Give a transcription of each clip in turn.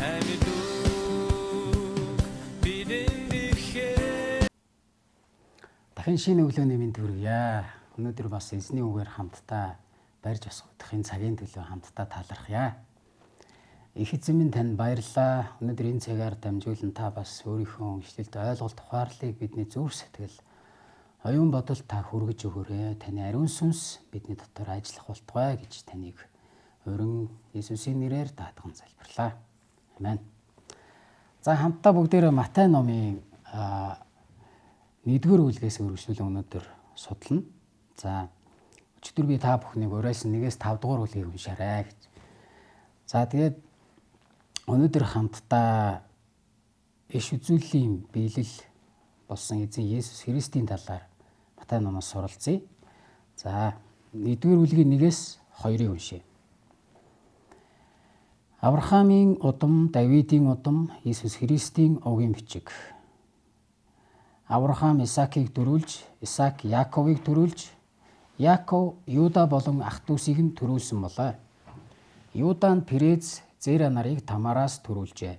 Амьд үг бидэнд ирэхээр. Дахин шинэ өглөөний мэнд хүргье. Өнөөдөр бас эзний үгээр хамтдаа барьж босгох энэ цагийн төлөө хамтдаа талархъя. Их эзэн минь, танд баярлалаа. Өнөөдөр энэ цагаар дамжуулан та бас өөрийнхөө ишлэлд ойлголт, ухаарлыг бидний зүрх сэтгэл, оюун бодолд та хүргэж өгөөрэй. Таны ариун сүнс бидний дотор ажиллах болтугай гэж таныг урин Иесусийн нэрээр даатган залбирлаа. Амен. За, хамтдаа бүгдээрээ Матай номын 1-р бүлгээс өргөжлүүлэн өнөөдөр судлана. За, өчигдөр би та бүхнийг уриалсан 1-ээс 5 дугаар бүлгийг уншаарай гэж. За, тэгээд өнөөдөр хамтдаа иш үзүүллийн биелэл болсон эзэн Есүс Христийн талаар Матай номоос суралцъя. За, 1-р бүлгийн 1-ээс 2-ыг уншъя. Авраамийн удам, Давидын удам, Иесус Христийн угийн бичиг. Авраам Исаакийг төрүүлж, Исаак Яаковыг төрүүлж, Яаков Юда болон ах дүүсийг нь төрүүлсэн болоо. Юда нь Перец, Зера нарыг Тамараас төрүүлжээ.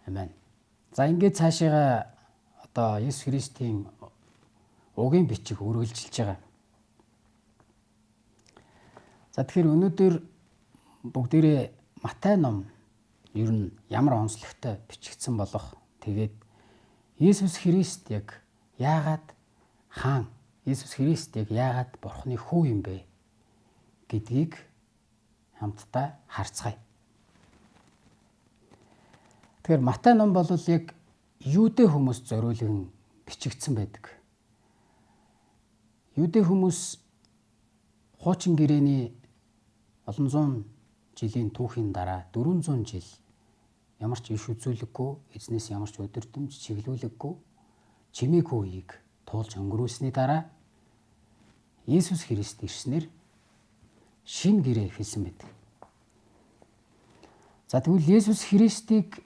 Амен. За, ингээд цаашаага одоо Есүс Христийн угийн бичиг үргэлжилж байгаа. За, тэгэхээр өнөөдөр бүгдээрээ Матай ном ер нь ямар онцлогтой бичигдсэн болох, тэгээд Есүс Христ яг яагаад хаан, Есүс Христ яг яагаад Бурхны хүү юм бэ гэдгийг хамтдаа харцгаая. Тэгэхээр Матай ном бол яг юудэ хүмүүс зориулан бичигдсэн байдаг. Юудэ хүмүүс хуучин гэрээний олон зуун жилийн түүхийн дараа 400 жил ямар ч иш үзүүлэггүй, эзнээс ямар ч өдөртөмж чиглүүлэггүй, чимээгүй үеийг туулж өнгөрүүлсний дараа Есүс Христ ирснээр шинэ гэрээ эхэлсэн байдаг. За, тэгвэл Есүс Христийг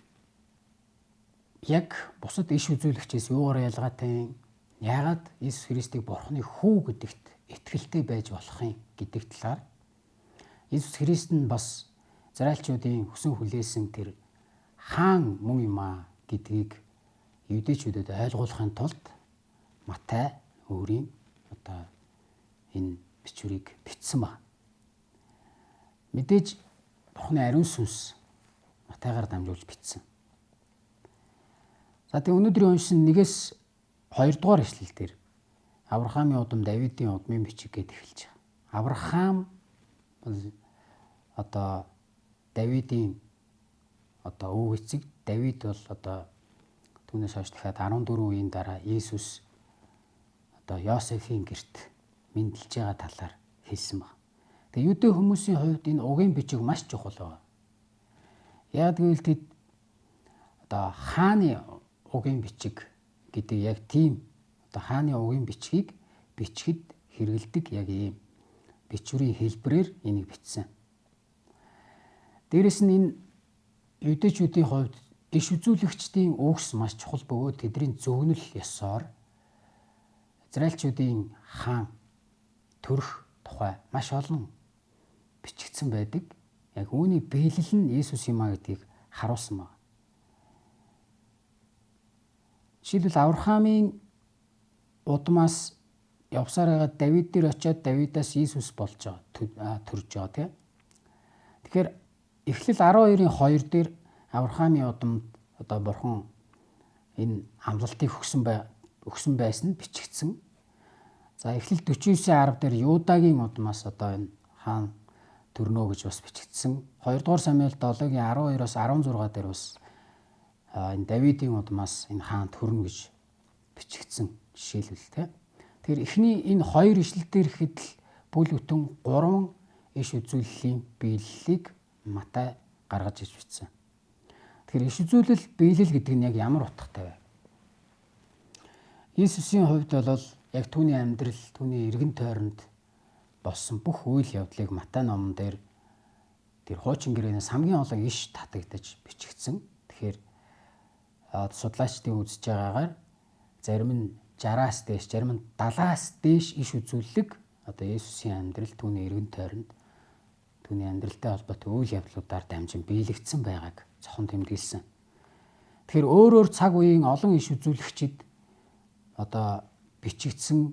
яг бусад иш үзүүлэгчээс юугаар ялгаатай юм? Яагаад Есүс Христийг Бурхны хүү гэдэгт итгэлтэй байж болох юм гэдэг талаар, Есүс Христ нь бас Израильчуудын хүсэн хүлээсэн тэр хаан мөн юм аа гэдгийг юудэчүүдэд ойлгуулахын тулд Матай өөрийн одоо энэ бичвэрийг бичсэн ба. Мэдээж Бурхны ариун сүнс Матайгаар дамжуулж бичсэн. За, тэгээ өнөөдрийн уншсан 1-ээс 2 дугаар эшлэл дээр Авраамийн удам, Давидын удмын бичиг гэдээ эхэлж байгаа. Авраам бол одоо Давидын одоо өвөг эцэг, Давид бол одоо түүнээс хойш дахиад 14 үеийн дараа Иесус одоо Йосефийн гэрт мэндэлж байгаа талаар хэлсэн баг. Тэгээ юудэ хүмүүсийн хувьд энэ угийн бичиг маш чухал байгаа. Яг гэвэл тэд одоо хааны угийн бичиг гэдэг яг тийм одоо хааны угийн бичгийг бичгэд хэрэгэлдэг яг ийм бичвэрийн хэлбэрээр энийг бичсэн. Дээрэс нь энэ юудэчүүдийн хувьд иш үзүүлэгчдийн үгс маш чухал бөгөөд тэдний зөвгөнөл ёсоор Израильчүүдийн хаан төрөх тухай маш олон бичигдсэн байдаг. Яг үүний биелэл нь Иесус юм а гэдгийг харуулсан байна. Жишээлбэл, Авраамийн удмаас явсаар байгаад Давид дээр очиод Давидаас Иесус болж байгаа, төрж байгаа, тийм. Тэгэхээр Эхлэл 12-ын 2 дээр Авраамийн удамд одоо Бурхан энэ амлалтыг өгсөн байсан нь бичигдсэн. За, Эхлэл 49-10 дээр Юдагийн удмаас одоо энэ хаан төрнө гэж бас бичигдсэн. 2 дугаар Самуэль 7-гийн 12-оос 16 дээр бас энэ Давидын удмаас энэ хаан төрнө гэж бичигдсэн жишээлбэл, тийм. Тэгэхээр эхний энэ хоёр ишлэл дээр ихэд л бүл бүтэн 3 иш үзүүллийн биеллийг Матай гаргаж иж бичсэн. Тэгэхээр иш үзүүлэл биелэл гэдэг нь яг ямар утгатай вэ? Иесусийн хувьд бол яг түүний амьдрал, түүний эргэн тойронд болсон бүх үйл явдлыг Матай номон дээр тэр хуучин гэрээнээс хамгийн олон иш татагдаж бичигдсэн. Тэгэхээр судлаачдын үзэж байгаагаар зарим нь 60-аас дээш, зарим нь 70-аас дээш иш үзүүлэг одоо Есүсийн амьдрал, түүний эргэн тойронд түүний амьдралтай холбоотой үйл явдлуудаар дамжин биелэгдсэн байгааг цохон тэмдэглэсэн. Тэгэхээр өөр өөр цаг үеийн олон иш үзүүлэгчид одоо бичигдсэн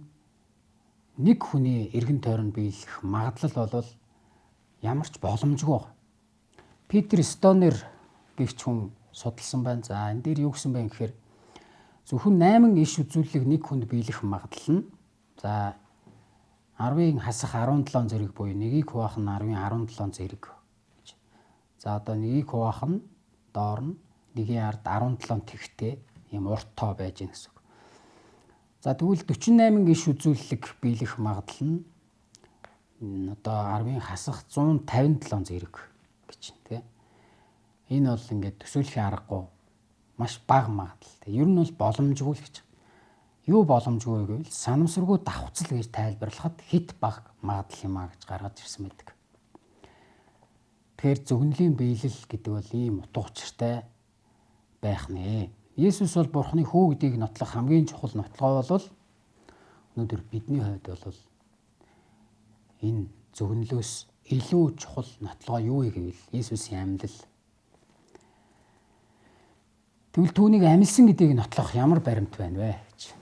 нэг хүний эргэн тойронд биелэх магадлал бол ямар ч боломжгүй байна. Питер Стонер гэгч хүн судалсан байна. За энэ дээр юу гэсэн бэ гэхээр зөвхөн 8 иш үзүүлэлэг нэг хүнд биелэх магадлал нь за 10-ын хасах 17 зэрэг буюу 1-ийг хуваах нь 10-ын 17 зэрэг гэж. За одоо 1-ийг хуваах нь доор нь 1-ийн ард 17 тэгтэй ийм урт тоо байж гин гэсэн үг. За тэгвэл 48 иш үзүүлэлэг биелэх магадлал нь одоо 10-ын хасах 157 зэрэг гэж тий. Энэ бол ингээд төсөөлхийн аргагүй маш бага магадлал. Ер нь бол боломжгүй л гэж. Юу боломжгүй вэ гэвэл санамсаргүй давхцал гэж тайлбарлахад хит бага магадлал юм а гэж гаргаж ирсэн байдаг. Тэгэхээр зөвгөнлийн биелэл гэдэг бол ийм утга учиртай байх нэ. Есүс бол Бурхны хүү гэдгийг нотлох хамгийн чухал нотлогоо бол өнөөдөр бидний хувьд бол энэ зөвгөнлөөс илүү чухал нотлогоо юу вэ гэвэл Есүсийн амьлал. Тэгвэл түүнийг амилсан гэдгийг нотлох ямар баримт байна вэ гэж.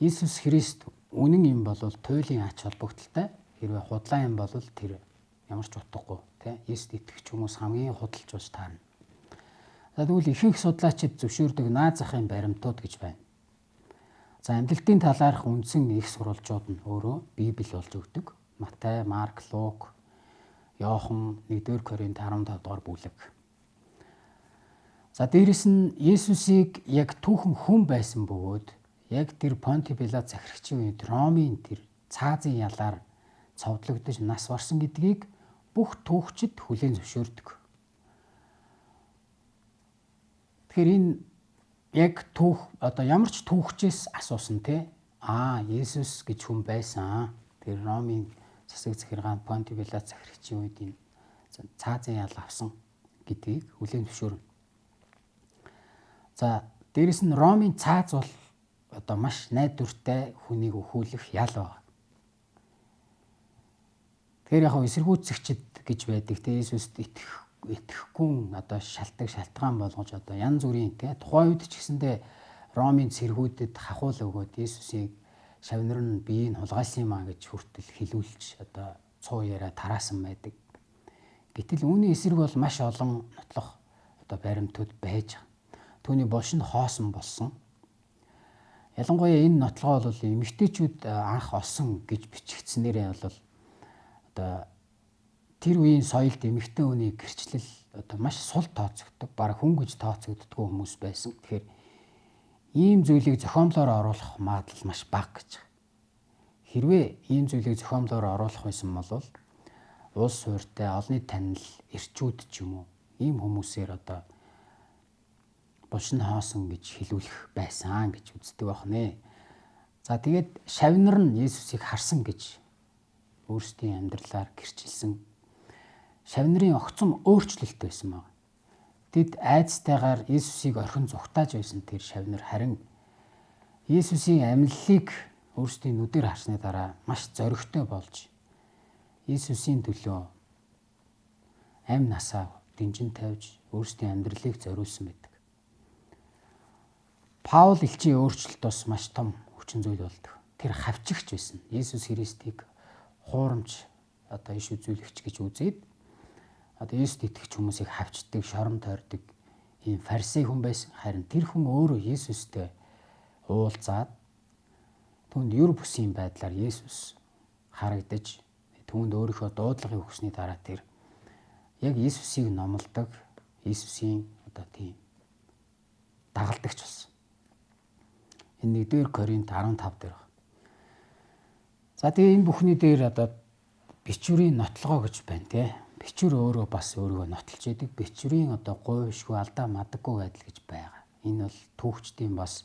Есүс Христ үнэн юм бол туйлын ач холбогдолтой. Хэрвээ худлаа юм бол тэр ямар ч утгагүй, тий. Есүст итгэгч хүмүүс хамгийн худалж болж таарна. За тэгвэл ихэнх судлаачид зөвшөөрдөг наад захын баримтууд гэж байна. За амьдлтын талаарх үндсэн их сурвалжууд нь өөрөө Библи болж өгдөг. Матай, Марк, Лук, Иохан, 1-р Коринт 15 дугаар бүлэг. За дээрэс нь Есүсийг яг түүхэн хүн байсан бөгөөд яг тэр Понти Пилат захирагчийн үед Ромын тэр цаазын ялаар цовдлогдож нас барсан гэдгийг бүх түүхчид хүлээн зөвшөөрдөг. Тэгэхээр энэ яг түүх одоо ямар ч түүхчээс асуусан те. Аа, Есүс гэж хүн байсан. Тэр Ромын засаг захиргаанд Понти Пилат захирагчийн үед энэ цаазын ял авсан гэдгийг хүлээн зөвшөөрнө. За дээрэс нь Ромын цааз бол одоо маш найдвартай хүнийг өхүүлэх ял байна. Тэгэхээр яг эсэргүүцэгчд гэж байдаг те. Есүст итгэхгүй одоо шалтгаан шалтгаан болгож одоо янз бүрийн те тухайн үед ч гэсэндээ Ромын цэргүүдэд хахуул өгөөд Есүсийг шавнар нь биеийг хулгайлсан юм а гэж хүртэл хилүүлж одоо цуу яриа тараасан байдаг. Гэтэл үүний эсрэг бол маш олон нотлох одоо баримтууд байж байгаа. Түүний булш нь хоосон болсон. Ялангуяа энэ нотлогоо бол эмэгтэйчүүд анх олсон гэж бичигдсэнээрээ бол одоо тэр үеийн соёлд эмэгтэй хүний гэрчлэл одоо маш сул тооцогддог, бараг хүн гэж тооцогддгоо хүмүүс байсан. Тэгэхээр ийм зүйлийг зохиомлоор оруулах магадлал маш бага гэж. Хэрвээ ийм зүйлийг зохиомлоор оруулах байсан бол улс суурьтай, олонний танил, эрчүүд ч юм уу ийм хүмүүсээр одоо булш нь хоосон гэж хэлүүлэх байсан гэж үздэг байх нэ. За тэгээд шавнар нь Есүсийг харсан гэж өөрсдийн амьдралаар гэрчилсэн. Шавнырын огцом өөрчлөлт байсан баг. Тэд айцтайгаар Есүсийг орхин зугтааж байсан тэр шавнар харин Есүсийн амьллыг өөрсдийн нүдээр харсны дараа маш зоригтой болж Есүсийн төлөө амь насаа дэнжин тавьж өөрсдийн амьдралыг зориулсан байдаг. Паул элчийн өөрчлөлт бас маш том хүчин зүйл болдог. Тэр хавчигч байсан. Есүс Христийг хуурамч одоо иш үзүүлэгч гэж үзээд одоо Есүст итгэгч хүмүүсийг хавчдаг, шором тойрдог ийм фарисей хүн байсан. Харин тэр хүн өөрөө Есүстэй уулзаад түүнд юр бүсийн байдлаар Есүс харагдаж түүнд өөрийнхөө дуудлагыг өгсөний дараа тэр яг Есүсийг номлодог, Есүсийн одоо тийм дагалдагч болсон. Энэ 1-р Коринт 15 дээр байна. За тэгээ энэ бүхний дээр одоо бичвэрийн нотлогоо гэж байна тий. Бичвэр өөрөө бас өөрийгөө нотолж идэг. Бичвэрийн одоо говьшгүй алдаа мадаггүй байдал гэж байгаа. Энэ бол түүхчдийн бас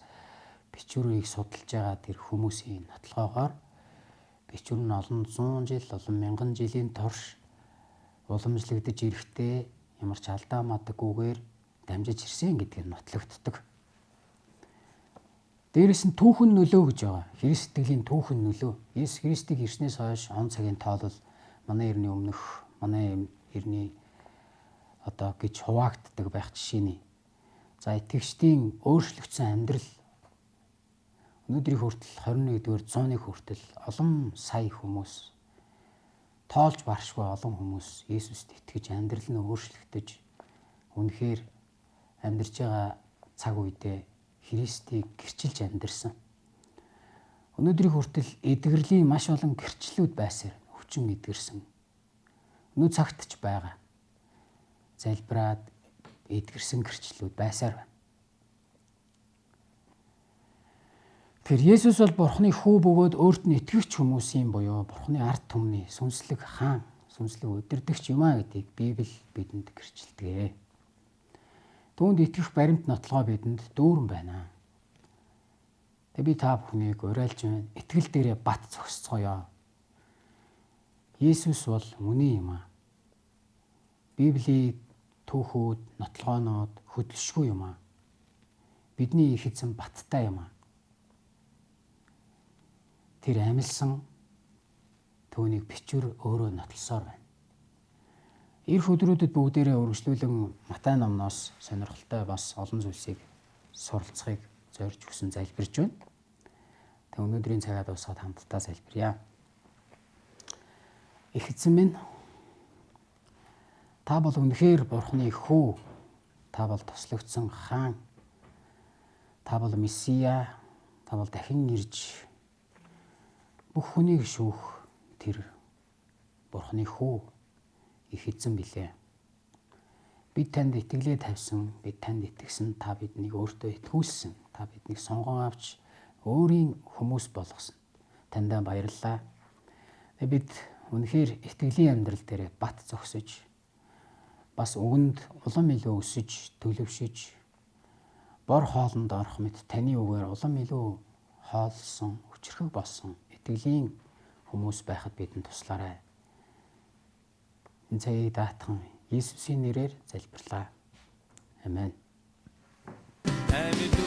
бичвэрийг судалж байгаа тэр хүмүүсийн нотлогоогоор бичвэр нь олон зуун жил, олон мянган жилийн турш уламжлагдаж ирэхдээ ямар ч алдаа мадаггүйгээр дамжиж ирсэн гэдгийг нотлогддог. Дээрэс нь түүхэн нөлөө гэж байгаа. Христ итгэлийн түүхэн нөлөө. Есүс Христийг ирснээс хойш он цагийн тоолол Манай эртний өмнөх, манай эртний одоо гэж хуваагддаг байх жишээний. За итгэгчдийн өөрчлөгдсөн амьдрал өнөөдрийн хүртэл 21-р зууны хүртэл олон сая хүмүүс тоолж баршгүй олон хүмүүс Есүст итгэж амьдрал нь өөрчлөгдөж үнэхээр амьдарч байгаа цаг үедээ Христийг гэрчилж амьдарсан. Өнөөдрийн хүртэл эдгэрлийн маш олон гэрчлэлүүд байсаар өвчин эдгэрсэн. Өнөө цагт ч байгаа. Залбираад эдгэрсэн гэрчлэлүүд байсаар байна. Тэгэхээр Есүс бол Бурхны хүү бөгөөд өөрт нь итгэгч хүмүүсийн буюу Бурхны ард түмний сүнслэг хаан, сүнслэг удирдагч юм а гэдгийг Библи бидэнд гэрчилдэг. Түүнд итгэх баримт нотлогоо бидэнд дүүрэн байна. Тэгээ би та бүхнийг уриалж байна. Итгэл дээрээ бат зогсцгоё. Есүс бол үнэн юм а. Библийн түүхүүд, нотлогоонууд хөдөлшгүй юм а. Бидний их эзэн баттай юм а. Тэр амилсан түүнийг бичвэр өөрөө нотлосоор байна. Ирэх өдрүүдэд бүгдээрээ үргэлжлүүлэн Матай номноос сонирхолтой бас олон зүйлсийг суралцахыг зорж хүсэн залбирч байна. Тэг өнөөдрийн цагаа дуусгаад хамтдаа залбирая. Их эзэн минь, та бол үнэхээр Бурхны хүү, та бол тослогдсон хаан, та бол Месиа, та бол дахин ирж бүх хүнийг шүүх тэр Бурхны хүү их эзэн билээ. Бид танд итгэлээ тавьсан, бид танд итгэсэн, та биднийг өөртөө итгүүлсэн, та биднийг сонгон авч өөрийн хүмүүс болгосон. Таньдаа баярлалаа. Бид үнэхээр итгэлийн амьдрал дээр бат зогсож, бас үгэнд улам илүү өсөж, төлөвшөж, бор хоолнд орох мэт таны үгээр улам илүү хоолсон, хүчрхэг болсон итгэлийн хүмүүс байхад бидэнд туслаарай. Энэ цагийг даатхан Иесусийн нэрээр залбирлаа. Амен. Амьд